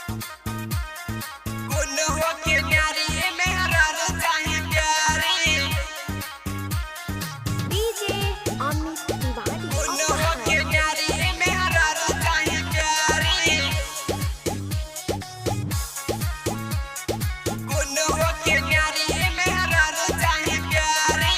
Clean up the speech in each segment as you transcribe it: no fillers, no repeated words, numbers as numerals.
गुण होके न्यारी मेहरारू चाही प्यारी। डीजे अमित तिवारी। गुण होके न्यारी मेहरारू चाही प्यारी। गुण होके न्यारी मेहरारू चाही प्यारी।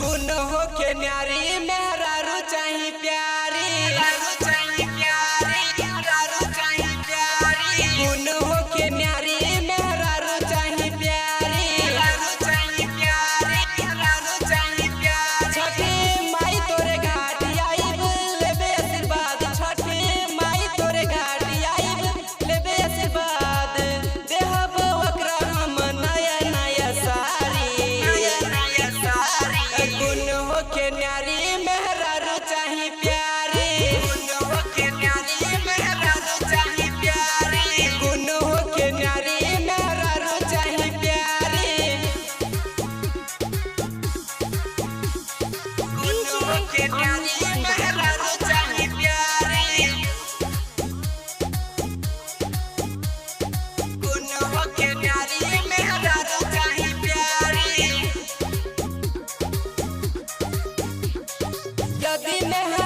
गुण होके न्यारी मेहरारू चाही प्यारी। मेहरारू चाही प्यारी, मेहरारू चाही प्यारी। गुण होके न्यारी मेहरारू चाही प्यारी। मेहरारू चाही प्यारी, मेहरारू चाही प्यारी। छठी माई तोरे घाट आइब लेबे आशीर्वाद। छठी माई तोरे घाट आइब लेबे आशीर्वाद। देहब ओकरा हम नया नया साड़ी, नया नया साड़ी। गुण होके न्यारी मेहरारू चाही प्यारी। गुण होके न्यारी मेहरारू चाही प्यारी। गुण होके न्यारी मेहरारू चाही प्यारी। गुण होके न्यारी मेहरारू चाही प्यारी। गुण होके न्यारी मेहरारू चाही प्यारी। यदि मेहरारू